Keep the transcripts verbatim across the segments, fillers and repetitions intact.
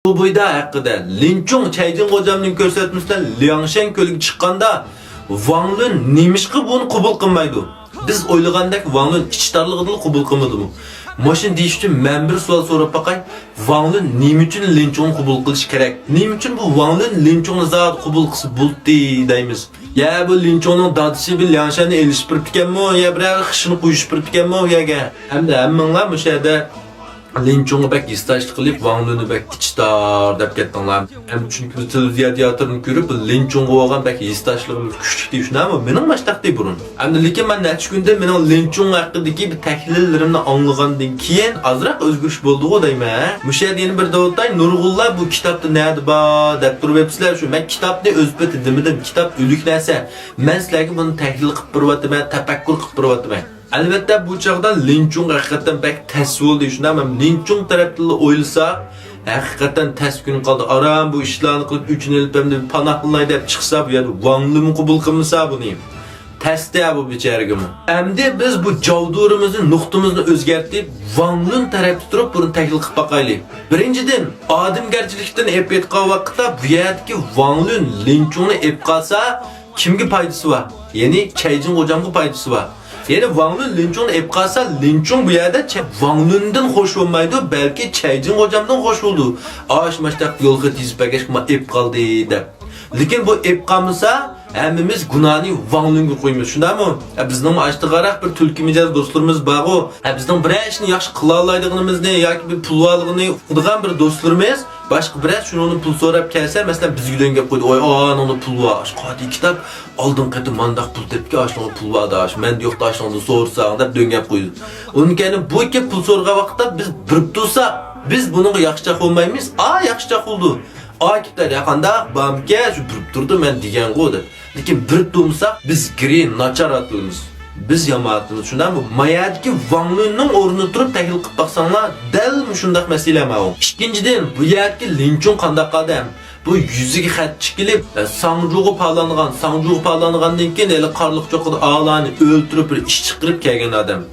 بۇ بويدا ھەققىدە لىنچۇڭ چەيجىڭ غوجامنىڭ كۆرسەتمىسى بىلەن لياڭشەن كۆلىگە چىققاندا، ۋاڭلۈن نېمىشقا بۇنى قوبۇل قىلمايدۇ؟ بىز ئويلىغاندەك ۋاڭلۈن ئىچ تارلىقىدىلا قوبۇل قىلمىدىمۇ؟ مۇشۇنى دېيىش ئۈچۈن مەن بىر سوئال سوراپ باقاي. ۋاڭلۈن نېمە ئۈچۈن لىنچۇڭنى قوبۇل قىلىشى كېرەك؟ نېمە ئۈچۈن بۇ ۋاڭلۈن لىنچۇڭنى زادى قوبۇل قىلسا بولدى دەيمىز؟ يا بۇ لىنچۇڭنىڭ دادىسى بىر لياڭشەننى ئېلىشىپ بېرىپتىكەنمۇ؟ يا بىرەر خىشىنى قويۇشۇپ بېرىپتىكەنمۇ بۇ يەرگە؟ ھەمدە ھەممىڭلار مۇشۇ يەردە لىنچۇڭغا بەك ھېسداشلىق قىلىپ، ۋاڭلۈننى بەك ئىچ تار دەپ كەتتىڭلار. ھەم چۈنكى بىز تېلېۋىزىيە تىياتىرىنى كۆرۈپ، لىنچۇڭغا بولغان بەك ھېسداشلىقىمىز كۈچلۈك دېيىشنىمۇ؟ مېنىڭ ماشتاقتى بۇرۇن. ئەمدى لېكىن مەن نەچچە كۈندىن مېنىڭ لىنچۇڭ ھەققىدىكى بىر تەھلىللىرىمنى ئاڭلىغاندىن كېيىن ئازراق ئۆزگىرىش بولدىغۇ دەيمەن. مۇشۇ يەردە يەنە بىر دەۋاتاي، نۇرغۇنلار بۇ كىتابتا نەدە بار دەپ تۇرۇۋېپسىلەر. شۇ مەن كىتابنى ئۆز پېتى دېمىدىم. كىتاب ئۆلۈك نەرسە. مەن سىلەرگە بۇنى تەھلىل قىلىپ بېرىۋاتىمەن، تەپەككۇر قىلىپ بېرىۋاتىمەن. ئەلۋەتتە، بۇ چاغدا لىنچۇڭ ھەقىقەتەن بەك تەس بولدى. شۇنداقمۇ؟ لىنچۇڭ تەرەپتىنلا ئويلىساق، ھەقىقەتەن تەس كۈن قالدى. ئاران بۇ ئىشلارنى قىلىپ، ئۆچىنى ئېلىپ، ئەمدى پاناھلىناي دەپ چىقسا، بۇ يەردە ۋاڭلۈنمۇ قوبۇل قىلمىسا بۇنى. تەستە بۇ بىچارىگىمۇ. ئەمدى بىز بۇ جاۋدۇرىمىزنى، نۇقتىمىزنى ئۆزگەرتىپ، ۋاڭلۈن تەرەپتە تۇرۇپ، بۇنى تەھلىل قىلىپ باقايلى. بىرىنچىدىن، ئادەمگەرچىلىكتىن ئېلىپ ئېيتقان ۋاقىتتا، بۇ يەردىكى ۋاڭلۈن لىنچۇڭنى ئېلىپ قالسا، كىمگە پايدىسى بار؟ يەنى چەيجىڭ غوجامغا پايدىسى بار. يەنى ۋاڭلۈن لىنچۇڭنى ئېلىپ قالسا، لىنچۇڭ بۇ يەردە چە-، ۋاڭلۈندىن خوش بولمايدۇ، بەلكى چەيجىڭ غوجامدىن خوش بولىدۇ. ئاشۇ ماشتاق يول خېتى يېزىپ بەرگەچكە، مانا ئېلىپ قالدى دەپ. لېكىن بۇ ئېلىپ قالمىسا، ھەممىمىز گۇناھنى ۋاڭلۈنگە قويىمىز، شۇنداقمۇ؟ ئە، بىزنىڭمۇ ئاشتىغاراق بىر تۈلكە مىجەز دوستلىرىمىز بارغۇ. ئە، بىزنىڭ بىرەر ئىشنى ياخشى قىلالايدىغىنىمىزنى ياكى بىر پۇل بارلىقىنى ئۇقىدىغان بىر دوستلىرىمىز باشقا بىرەر شۇنىڭدىن پۇل سوراپ كەلسە، مەسىلەن، بىزگە دۆڭگەپ قويدى. ۋاي، ئانىڭدا پۇل بار، ئاشۇ قادىر كىتاب، ئالدىنقى قېتىم مانداق پۇل تېپىپتىكەن، ئاشۇنىڭدا پۇل بار داش، مەندە يوق داش، ئاشۇنىڭدىن سورىساڭ دەپ دۆڭگەپ قويدى. ئۇنىڭ كەينىدىن بۇ كېلىپ پۇل سورىغان ۋاقىتتا بىز بېرىپ تۇرساق، بىز بۇنىڭغا ياخشىچاق بولمايمىز؟ ئا، ياخشىچاق بولىدۇ. ئا، كېپتە، يا قانداق، بارمىكەن، شۇ بېرىپ تۇرىدۇ، مەن دېگەنغۇ دەپ. لېكىن بېرىپ تۇرمىساق، بىز گىرى ناچار ئاتىلىمىز. بىز يامان ئاتىلىمىز. شۇنداقمۇ؟ ما يەردىكى ۋاڭلۈننىڭ ئورنىدا تۇرۇپ تەھلىل قىلىپ باقساڭلار، دەل مۇشۇنداق مەسىلە ماۋۇ. ئىككىنچىدىن، بۇ يەردىكى لىنچۇڭ قانداق ئادەم؟ بۇ يۈزىگە خەت چېكىلىپ، ساڭجۇغا پالانغان، ساڭجۇغا پالانغاندىن كېيىن ھېلى قارلىق چوققىدا ئالانى ئۆلتۈرۈپ بىر ئىش چىقىرىپ كەلگەن ئادەم.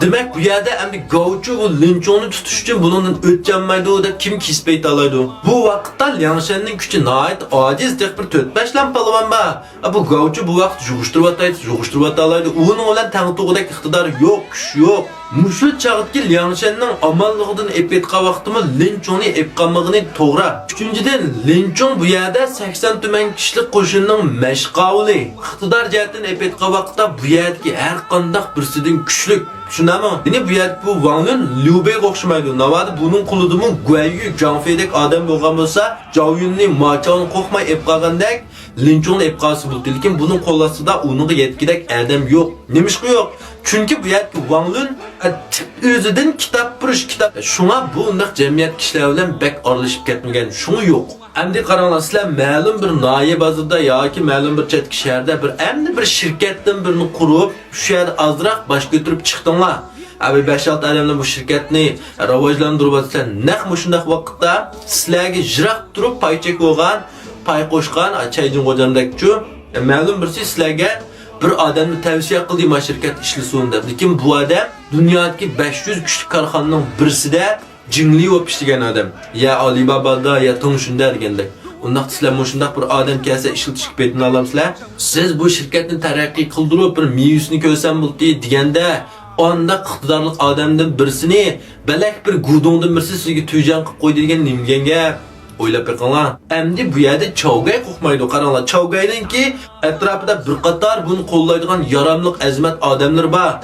دېمەك، بۇ يەردە ئەمدى گاۋچۇ بۇ لىنچۇڭنى تۇتۇش ئۈچۈن بۇنىڭدىن ئۆتكەلمەيدۇ دەپ كىم كېسىپ ئېيتالايدۇ؟ بۇ ۋاقىتتا لياڭشەننىڭ كۈچى ناھايىتى ئاجىز، تېخى بىر تۆت-بەش لام پالۋان بار. ئا، بۇ گاۋچۇ بۇ ۋاقىت يۇغۇشتۇرۇۋاتايدۇ، يۇغۇشتۇرۇۋاتالايدۇ. ئۇنىڭ بىلەن تەڭ تۇرغۇدەك ئىقتىدار يوق، كۈچ يوق. مۇشۇ چاغدىكى لياڭشەننىڭ ئامانلىقىدىن ئېلىپ ئېيتقان ۋاقتىمۇ لىنچۇڭنى ئېلىپ قالمىغىنى توغرا. ئۈچىنچىدىن، لىنچۇڭ بۇ يەردە سەكسەن تۈمەن كىشىلىك قوشۇننىڭ مەشقاۋۇلى. ئىقتىدار جەھەتتىن ئېلىپ ئېيتقان ۋاقىتتا بۇ يەردىكى ھەر قانداق بىرسىدىن كۈچلۈك. شۇنداقمۇ؟ يەنى بۇ يەردە بۇ ۋاڭلۈن ليۇ بېيغا ئوخشىمايدۇ. ناۋادا بۇنىڭ قولىدىمۇ گۇەييۈ، جاڭفېيدەك ئادەم بولغان بولسا، جاۋيۈننى، ماچاۋنى قورقماي ئېلىپ قالغاندەك، لىنچۇڭنى ئېلىپ قالسا بولدى. لېكىن بۇنىڭ قول ئاستىدا ئۇنىڭغا يەتكۈدەك ئادەم يوق. نېمىشقا يوق؟ چۈنكى بۇ يەردىكى ۋاڭلۈن، ئە، تىپ ئۆزىدىن كىتابپۇرۇش، كىتاب. شۇڭا بۇ ئۇنداق جەمئىيەت كىشىلەر بىلەن بەك ئارىلىشىپ كەتمىگەن. شۇڭا يوق. ئەمدى قاراڭلار، سىلەر مەلۇم بىر ناھىيە بازىرىدا ياكى مەلۇم بىر چەتكى شەھەردە بىر، ئەمدى بىر شىركەتتىن بىرنى قۇرۇپ، شۇ يەردە ئازراق باش كۆتۈرۈپ چىقتىڭلار. ئە، بىر بەش-ئالتە ئادەم بىلەن بۇ شىركەتنى راۋاجلاندۇرۇۋاتىسىلەر. نەق مۇشۇنداق ۋاقىتتا سىلەرگە يىراق تۇرۇپ پاي چېكىۋالغان، پاي قوشقان، ئە، چەيجىڭ غوجامدەكچۇ، ئە، مەلۇم بىرسى سىلەرگە بىر ئادەمنى تەۋسىيە قىلدى، ما شىركەت ئىشلىسۇن دەپ. لېكىن بۇ ئادەم دۇنيادىكى بەش يۈز كۈچلۈك كارخانىنىڭ بىرسىدە جىڭلى بولۇپ ئىشلىگەن ئادەم. يا ئالىبابادا، يا تېڭشۈندە دېگەندەك. ئۇنداقتا سىلەر مۇشۇنداق بىر ئادەم كەلسە ئىشلىتىشكە پېتىنالامسىلەر؟ سىز بۇ شىركەتنى تەرەققىي قىلدۇرۇپ، بىر مېۋىسىنى كۆرسەم بولدى دېگەندە، ئانداق ئىقتىدارلىق ئادەمدىن بىرسىنى، بەلەك بىر گۇدۇڭدىن بىرسى سىزگە تۈيجاڭ قىلىپ قويدى دېگەن نېمە دېگەن گەپ؟ ئويلاپ بېقىڭلار. ئەمدى بۇ يەردە چاۋگەي قورقمايدۇ. قاراڭلار، چاۋگەينىڭكى ئەتراپىدا بىر قاتار بۇنى قوللايدىغان ياراملىق ئەزىمەت ئادەملىرى بار.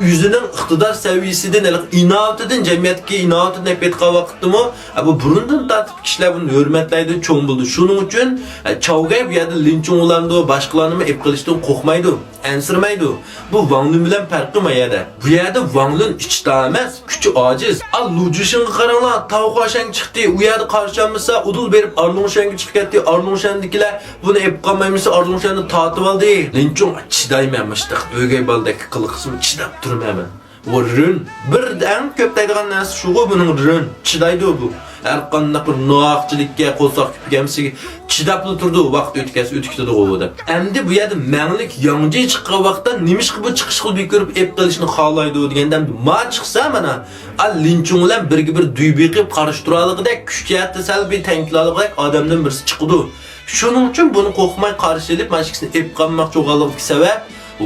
ئۆزىنىڭ ئىقتىدار سەۋىيىسىدىن، ھېلىقى ئىناۋىتىدىن، جەمئىيەتتىكى ئىناۋىتىدىن ئېلىپ ئېيتقان ۋاقىتتىمۇ، ئە، بۇ بۇرۇندىن تارتىپ كىشىلەر بۇنى ھۆرمەتلەيدۇ، چوڭ بولىدۇ. شۇنىڭ ئۈچۈن، ئە، چاۋگەي بۇ يەردە لىنچۇڭلارنىمۇ، باشقىلارنىمۇ ئېلىپ قېلىشتىن قورقمايدۇ، ئەنسىرىمەيدۇ. بۇ ۋاڭلۈن بىلەن پەرقى ما يەردە. بۇ يەردە ۋاڭلۈن ئىچتا ئەمەس، كۈچى ئاجىز. ئا، لۇجۈشىڭغا قاراڭلار، تاۋخۇاشەن چىقتى، ئۇ يەردە قارشى ئالمىسا، ئۇدۇل بېرىپ ئارلۇڭشەنگە چىقىپ كەتتى. ئارلۇڭشەندىكىلەر بۇنى ئېلىپ قالمايمىسا، ئارلۇڭشەننى تارتىۋالدى. لىنچۇڭ، چىدايمەن مۇشتاق ئۆگەي بالىدەك قىلىقسىمۇ، چىداپ تۇرىمەن مەن. ۋۇ رېن. بىر ئەڭ كۆپ دەيدىغان نەرسە شۇغۇ بۇنىڭ، رېن. چىدايدۇ بۇ. ھەر قانداق بىر ناھەقچىلىككە، قورساق كۆپۈكەمسىگە چىداپلا تۇرىدۇ، ۋاقىت ئۆتكەس ئۆتۈكتىدىغۇ ئۇ دەپ. ئەمدى بۇ يەردە مەڭلىك ياڭجى چىققان ۋاقىتتا نېمىشقا بۇ چىقىشقا بىكۆرۈپ ئېپ قېلىشنى خالايدۇ دېگەندە، ئەمدى ما چىقسا مانا، ئا لىنچۇڭ بىلەن بىرگە بىر دۈي بېقىپ قارشى تۇرالىغۇدەك، كۈچ جەھەتتە سەل بىر تەڭ كېلالىغۇدەك ئادەمدىن بىرسى چىقىدۇ. شۇنىڭ ئۈچۈن بۇنى قورقماي قارشى ئېلىپ، مانا ئىككىسىنى ئېپ قالماقچى بولغانلىقىدىكى سەۋەب،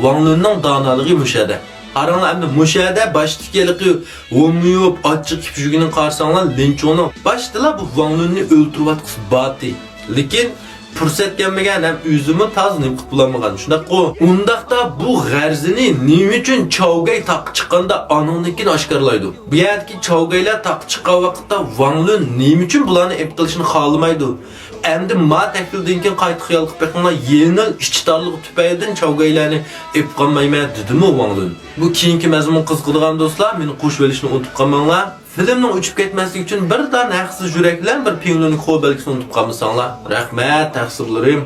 ۋاڭ لۈننىڭ دانالىقى مۇشۇ يەردە. قاراڭلار، ئەمدى مۇشۇ يەردە باشتىكى ھېلىقى ھوميۇپ ئاچچىق كىپىجۈگىنى قارىساڭلار، لىنچۇڭنىڭ باشتىلا بۇ ۋاڭ لۈننى ئۆلتۈرۈۋاتقۇسى بارتى. لېكىن پۇرسەت كەلمىگەن ھەم ئۆزىمۇ تازا نېمە قىلىپ بولالمىغان، شۇنداققۇ؟ ئۇنداقتا بۇ غەرىزىنى نېمە ئۈچۈن چاۋگەي تاغقا چىققاندا ئانىڭدىن كېيىن ئاشكارىلايدۇ؟ بۇ يەردىكى چاۋگەيلەر تاغقا چىققان ۋاقىتتا ۋاڭ لۈن نېمە ئۈچۈن بۇلارنى ئېپ قېلىشنى خالىمايدۇ؟ ئەمدى ما تەھلىلدىن كېيىن قايتا خىيال قىلىپ بېقىڭلار، يېنىل ئىچى تارلىقى تۈپەيلىدىن چاۋگەيلەرنى ئېپ قالمايمەن دېدىمۇ ۋاڭ لۈن. بۇ كېيىنكى مەزمۇن قىزىقىدىغان دوستلار، مېنى قوشۇۋېلىشنى ئۇنتۇپ قالماڭلار. فىلىمنىڭ ئۆچۈپ كەتمەسلىكى ئۈچۈن بىر دانە ھەقسىز يۈرەك بىلەن بىر پىڭلۈننىڭ قول بەلگىسىنى ئۇنتۇپ قالمىساڭلار. رەھمەت، تەقسىرلىرىم.